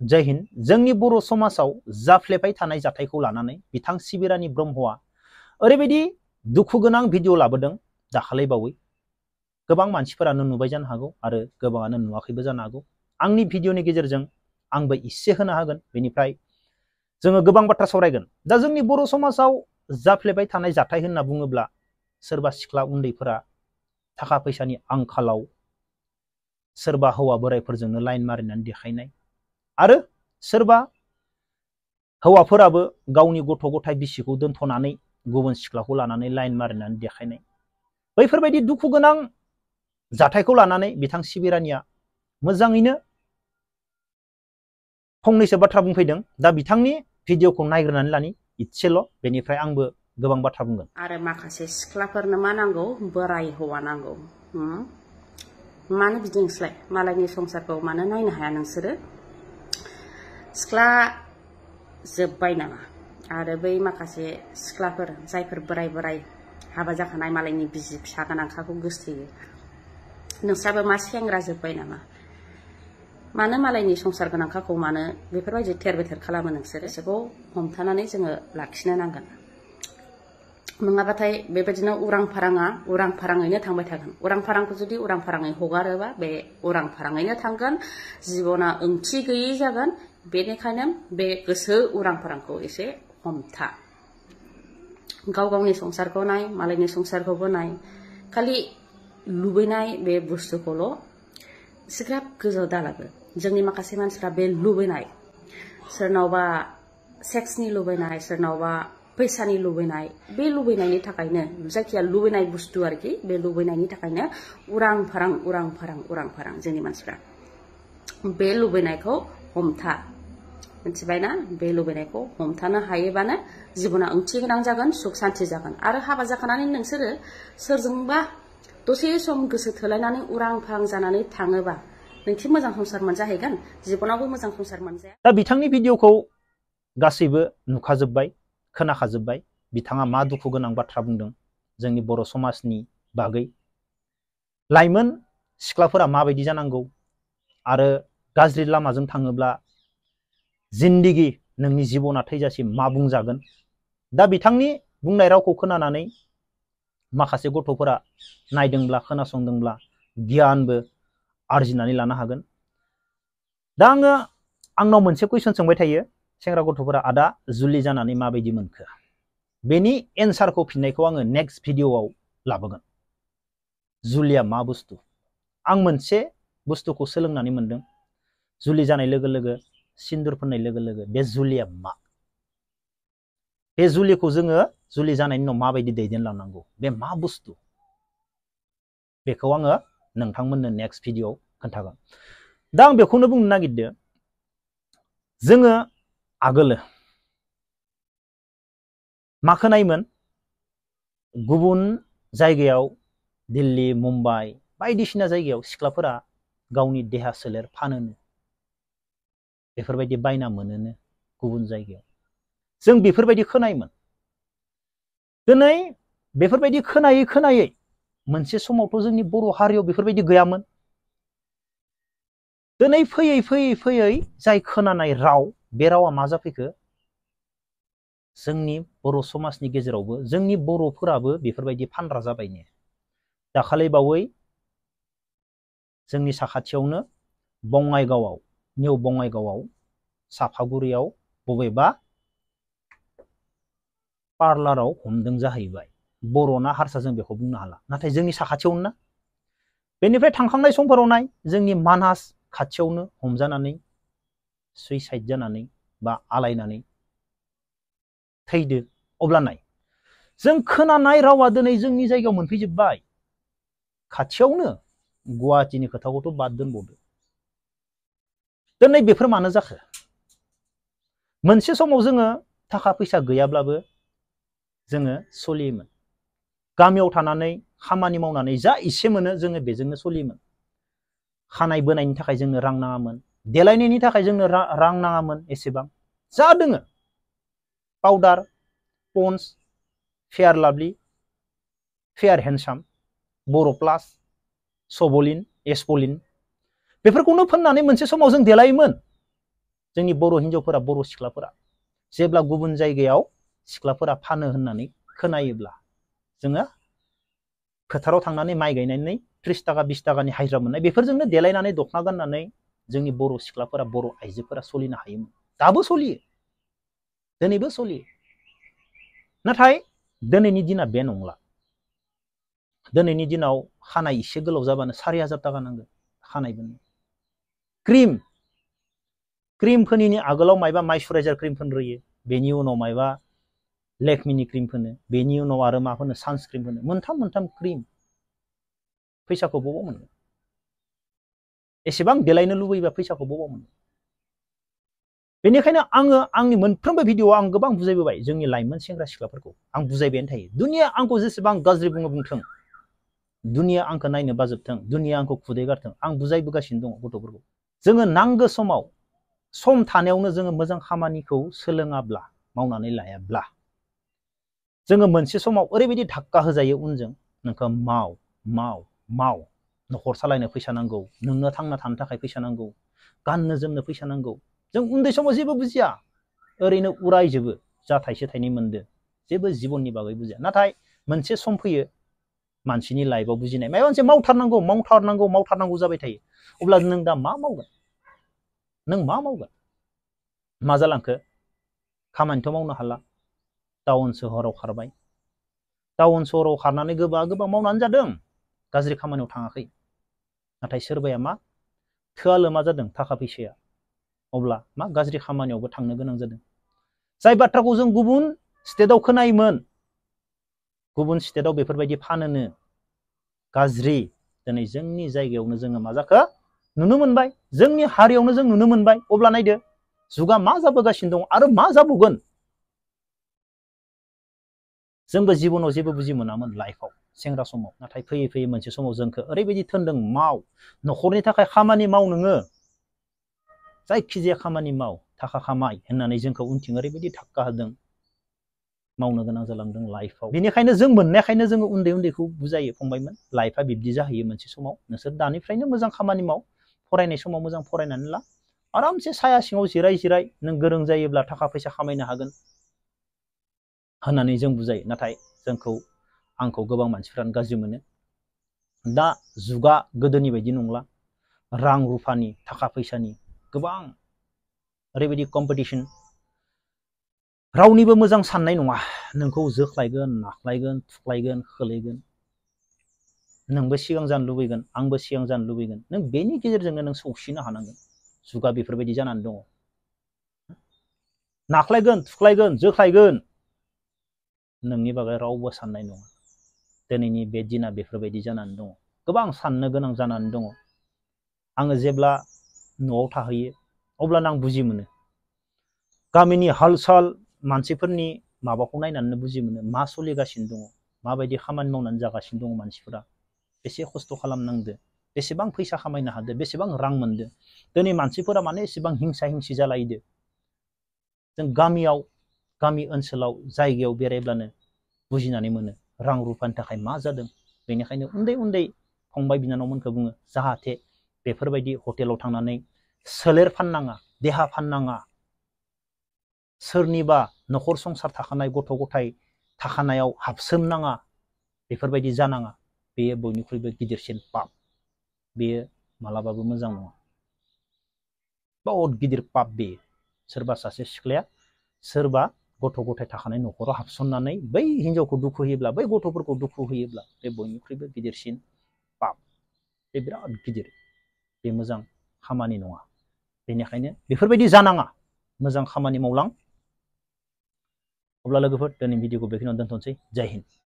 जय हिन्द। जोंनि बर' समाजाव जाफ्लेबाय थानाय जाथायखौ लानानै बिथां सिबिरानि ब्रह्मआ ओरैबायदि दुखु गोनां भिडिअ लाबोदों दाखालै बावै। गोबां मानसिफोरानो नुबाय जानो हागौ आरो गोबाङानो नुवाखैबो जानो हागौ। आंनि भिडिअनि गेजेरजों आंबो इसे होनो हागोन, बेनिफ्राय जोङो गोबां बाथ्रा सावरायगोन। दा जोंनि बर' समाजाव जाफ्लेबाय थानाय जाथाय होनना बुङोब्ला सोरबा सिख्ला उन्दैफोरा थाखा फैसानि आंखालाव सोरबा हौवा बोराइफोरजोंनो लाइन मारिनानै देखायनाय, आरो सोरबा हौवाफोराबो गावनि गथ' गथाय बिसिखौ दोनथ'नानै गुबुन सिख्लाखौ लानानै लाइन मारिनानै देखायनाय, बैफोरबायदि दुखु गोनां जाथायखौ लानानै बिथां सिबिरानिया मोजाङैनो फंनैसो बाथ्रा बुंफैदों। दा बिथांनि भिडिअखौ नायग्रोनानै लानि इसेल', बेनिफ्राय आंबो गोबां बाथ्रा बुंगोन। आरो माखासे सिख्लाफोरनो मा नांगौ? बोराय हौवा नांगौ। मानो बिदि नोंसोरलाय? मालायनि संसारखौ मानो नायनो हाया नोंसोरो? सिख्ला जोब्बाय नामा? आरो बै माखासे सिख्लाफोर जायफोर बोराय हाबा जाखानाय मालायनि बिसि फिसा गोनांखाखौ गोसथोयो, नोंस्राबो मा सेंग्रा जोब्बाय नामा? मानो मालायनि संसार गोनांखाखौ मानो बेफोरबायदि थेर बेथेर खालामो नोंसोरो? गोसोखौ हमथानानै जोङो लाखिनो नांगोन। नङाबाथाय बेबायदिनो उरां फाराङैनो थांबाय थागोन। उरां फारांखौ जुदि उरां फाराङै हगारोबा बे उरां फाराङैनो थांगोन, जिबना ओंथि गैयै जागोन। बेनिखायनो बे गोसो उरां फारांखौ एसे हमथा। गाव गावनि संसारखौ नाय, मालायनि संसारखौबो नाय। खालि लुबैनाय बे बुस्थुखौल' एसेग्राब गोजौ दालाबो। जोंनि माखासे मानसिफ्रा बे लुबैनाय, सोरनावबा सेक्सनि लुबैनाय, सोरनावबा फैसानि लुबैनाय, बे लुबैनायनि थाखायनो, जायखिया लुबैनाय बुस्थु आरोखि, बे लुबैनायनि थाखायनो उरां फारां जोंनि मानसिफ्रा। बे लुबैनायखौ हमथा, मिथिबायना? बे लुबैनायखौ हमथानो हायोबानो जिबना ओंथि गोनां जागोन, सुख सान्ति जागोन। आरो हाबा जाखानानै नोंसोरो सोरजोंबा दसे सम गोसो थोलायनानै उरां फारां जानानै थाङोबा नोंखि मोजां संसार मोनजाहैगोन, जिबनावबो मोजां संसार मोनजाया। दा बिथांनि भिडिअखौ गासैबो नुखाजोब्बाय, खोनाखाजोब्बाय। बिथाङा मा दुखु गोनां बाथ्रा बुंदों जोंनि बर' समाजनि बागै, लाइमोन सिख्लाफोरा माबायदि जानांगौ, आरो गाज्रि लामाजों थाङोब्ला जिन्दिगि नोंनि जिबना थैजासिम मा बुंजागोन। दा बिथांनि बुंनाय रावखौ खोनानानै माखासे गथ'फोरा नायदोंब्ला, खोनासंदोंब्ला गियानबो आरजिनानै लानो हागोन। दा आंनाव मोनसे कुइसन सोंबाय थायो सेंग्रा गथ'फोरा, आदा जुलि जानानै माबायदि मोनखो? बेनि एन्सारखौ, फिननायखौ आङो नेक्स्ट भिडिअआव लाबोगोन। जुलिया मा बुस्थु? आं मोनसे बुस्थुखौ सोलोंनानै मोनदों। जुलि जानाय लोगो लोगो, सिन्दुर फोननाय लोगो लोगो, बे जुलिया मा? बे जुलिखौ जोङो जुलि जानायनि उनाव माबायदि दैदेनलांनांगौ, बे मा बुस्थु? बेखौ आङो नोंथांमोननो नेक्स्ट भिडिअआव खोन्थागोन। दा आं बेखौनो बुंनो नागिरदों, जोङो आगोलो मा खोनायोमोन? गुबुन जायगायाव, दिल्ली, मुम्बाइ बायदिसिना जायगायाव सिख्लाफोरा गावनि देहा सोलेर फानोनो, बेफोरबायदि बायना मोनोनो गुबुन जायगायाव। जों बेफोरबायदि खोनायोमोन। दिनै बेफोरबायदि खोनायै मोनसे समावथ' जोंनि बर' हारियाव बेफोरबायदि गैयामोन। दिनै फैयै जाय खोनानाय राव, बे रावा मा जाफैखो? जोंनि बर' समाजनि गेजेरावबो, जोंनि बर'फोराबो बेफोरबायदि फानग्रा जाबायनो। दाखालै बावै जोंनि साखाथियावनो बङाइगावआव, निउ बङाइगावआव, सापागुरियाव बबेबा पार्लाराव हमदों जाहैबाय। बर'ना हारसा जों बेखौ बुंनो हाला, नाथाय जोंनि साखाथियावनो ना। बेनिफ्राय थांखांनाय समफोराव नाय, जोंनि मानास खाथियावनो हमजानानै सुइसाइड जानानै बा आलायनानै थैदो। अब्ला नाय, जों खोनानाय रावा दिनै जोंनि जायगायाव मोनफैजोब्बाय खाथियावनो। गुवाहाटीनि खोथाखौथ' बाद दोनबावदो। दिनै बेफोर मानो जाखो? मोनसे समाव जोङो थाखा फैसा गैयाब्लाबो जोङो सोलियोमोन। गामियाव थानानै खामानि मावनानै जा एसे मोनो जोङो बेजोंनो सोलियोमोन। खानाय बोनायनि थाखाय जोंनो रां नाङामोन, देलायनायनि थाखाय जोंनो रां नाङामोन एसेबां। जा दोङो powder, Pond's, fair lovely, fair handsome, Boro' plus, सबलिन, एसपलिन, बेफोरखौनो फोननानै मोनसे समाव जों देलायोमोन। जोंनि बर' हिनजावफोरा बर' सिख्लाफोरा जेब्ला गुबुन जायगायाव सिख्लाफोरा फानो होननानै खोनायोब्ला जोङो फोथाराव थांनानै माइ गायनानै 30 थाखा 20 थाखानि हाजिरा मोननाय बेफोरजोंनो देलायनानै दखना गाननानै जोंनि बर' सिख्लाफोरा बर' आइजोफोरा सोलिनो हायोमोन। दाबो सोलियो, दिनैबो सोलियो। नाथाय दिनैनि दिना बे नंला। दिनैनि दिनाव खानाय एसे गोलाव जाबानो 4000 थाखा नांगौ खानाय बोनो। क्रिम फोनिनि आगोलाव मायबा मयश्चराइजार क्रिम फोनग्रोयो, बेनि उनाव मायबा लेकमिनि क्रिम फोनो, बेनि उनाव आरो मा फोनो सानस्क्रिन फोनो, मोनथाम क्रिम। फैसाखौ बबाव मोनगोन? एसेबां देलायनो लुबैबा फैसाखौ बबाव मोनगोन? बेनिखायनो आङो आंनि मोनफ्रोमबो भिडिअआव आं गोबां बुजायबोबाय जोंनि लाइमोन सेंग्रा सिख्लाफोरखौ आं बुजायबायानो थायो। दुनिया आंखौ जेसेबां गाज्रि बुंथों, दुनिया आंखौ नायनो बाजोबथों, दुनिया आंखौ खुदै गारथों, आं बुजायबोगासिनो दङ गथ'फोरखौ। जोङो नांगौ समाव सम थानायावनो जोङो मोजां खामानिखौ सोलोङाब्ला, मावनानै लायाब्ला जोङो मोनसे समाव ओरैबायदि धाक्का होजायो उनजों, नोंखौ माव, न'खर सालायनो फैसा नांगौ, नोंनो थांना थानो थाखाय फैसा नांगौ, गाननो जोमनो फैसा नांगौ। जों उन्दै समाव जेबो बुजिया, ओरैनो उरायजोबो, जा थाइसे थाइनै मोनदो, जेबो जिबननि बागै बुजिया। नाथाय मोनसे सम फैयो मानसिनि लाइफआव बुजिनाय, माबा मोनसे मावथारनांगौ जाबाय थायो। अब्ला नों दा मा मावगोन? नों मा मावगोन? मा जालांखो? खामानिथ' मावनो हाला, टाउन सोहोराव खारबाय, टाउन सहराव खारनानै गोबां मावनानै जादों, गाज्रि खामानियाव थाङाखै। नाथाय सोरबाया मा थोआ लोमा जादों थाखा फैसाया, अब्ला मा गाज्रि खामानियावबो थांनो गोनां जादों। जाय बाथ्राखौ जों गुबुन स्टेटआव खोनायोमोन, गुबुन स्टेटआव बेफोरबायदि फानोनो गाज्रि, दिनै जोंनि जायगायावनो जोङो मा जाखो नुनो मोनबाय, जोंनि हारियावनो जों नुनो मोनबाय। अब्ला नायदो जुगा मा जाबोगासिनो दं आरो मा जाबावगोन। जोंबो जिबनाव जेबो बुजि मोनामोन लाइफआव सेंग्रा समाव, नाथाय फैयै फैयै मोनसे समाव जोंखौ ओरैबायदि थोनदों, माव, न'खरनि थाखाय खामानि माव, नोङो जायखिजाया खामानि माव, थाखा खामाय होननानै जोंखौ उनथिं ओरैबायदि धाक्का होदों, मावनो गोनां जालांदों लाइफआव। बेनिखायनो जों मोननायखायनो जोङो उन्दैखौ बुजायो, फंबायमोन, लाइफआ बिब्दि जाहैयो मोनसे समाव, नोंसोर दानिफ्रायनो मोजां खामानि माव, फरायनाय समाव मोजां फरायनानै ला, आरामसे साया सिङाव जिराय, नों गोरों जायोब्ला थाखा फैसा खामायनो हागोन होननानै जों बुजायो। नाथाय आंखौ गोबां मानसिफ्रानो गाज्रि मोनो। दा जुगा गोदोनि बायदि नंला, रां रुफानि, थाखा फैसानि गोबां ओरैबायदि कम्पिटिसन, रावनिबो मोजां साननाय नङा, नोंखौ जोख्लायगोन, नाख्लायगोन, थुख्लायगोन, खोलैगोन। नोंबो सिगां जानो लुबैगोन, आंबो सिगां जानो लुबैगोन, नों बेनि गेजेरजोंनो नों सौसिनो हानांगोन। जुगा बेफोरबायदि जानानै दङ। नाख्लायगोन, थुख्लायगोन, जोख्लायगोन, नोंनि बागै रावबो साननाय नङा। दिनैनि बे दिना बेफोरबायदि जानानै दङ, गोबां साननो गोनां जानानै दङ। आङो जेब्ला न'आव थाहैयो अब्लानो आं बुजि मोनो, गामिनि हाल साल मानसिफोरनि माबाखौ नायनानै बुजि मोनो, मा सोलिगासिनो दङ, माबायदि खामानि मावनानै जागासिनो दङ मानसिफोरा, बेसे खस्थ' खालामनांदो, बेसेबां फैसा खामायनो हादो, बेसेबां रां मोनदो। दिनै मानसिफोरा माने एसेबां हिंसा हिंसि जालायदो। जों गामि ओनसोलाव जायगायाव बेरायब्लानो बुजिनानै मोनो रां रुफानि थाखाय मा जादों। बेनिखायनो उन्दै फंबाय बिनानावमोनखौ बुङो, जाहाथे बेफोरबायदि हटेलाव थांनानै सोलेर फाननाङा, देहा फाननाङा, सोरनिबा न'खर संसार थाखानाय गथ' गथाय थाखानायाव हाबसोमनाङा, बेफोरबायदि जानाङा। बेयो बयनिख्रुइबो गिदिरसिन पाप, बेयो मालाबाबो मोजां नङा, बहुत गिदिर पाप। बेयो सोरबा सासे सिख्लाया सोरबा गथ' गथाय थाखानाय न'खराव हाबसननानै बै हिनजावखौ दुखु होयोब्ला, बै गथ'फोरखौ दुखु होयोब्ला, बे बयनिख्रुइबो गिदिरसिन पाप, बे बिराद गिदिर, बे मोजां खामानि नङा। बेनिखायनो बेफोरबायदि जानाङा, मोजां खामानि मावलां। अब्ला लोगोफोर, दिनै भिडिअखौ बेखिनियावनो दोनथ'नोसै। जय हिन्द।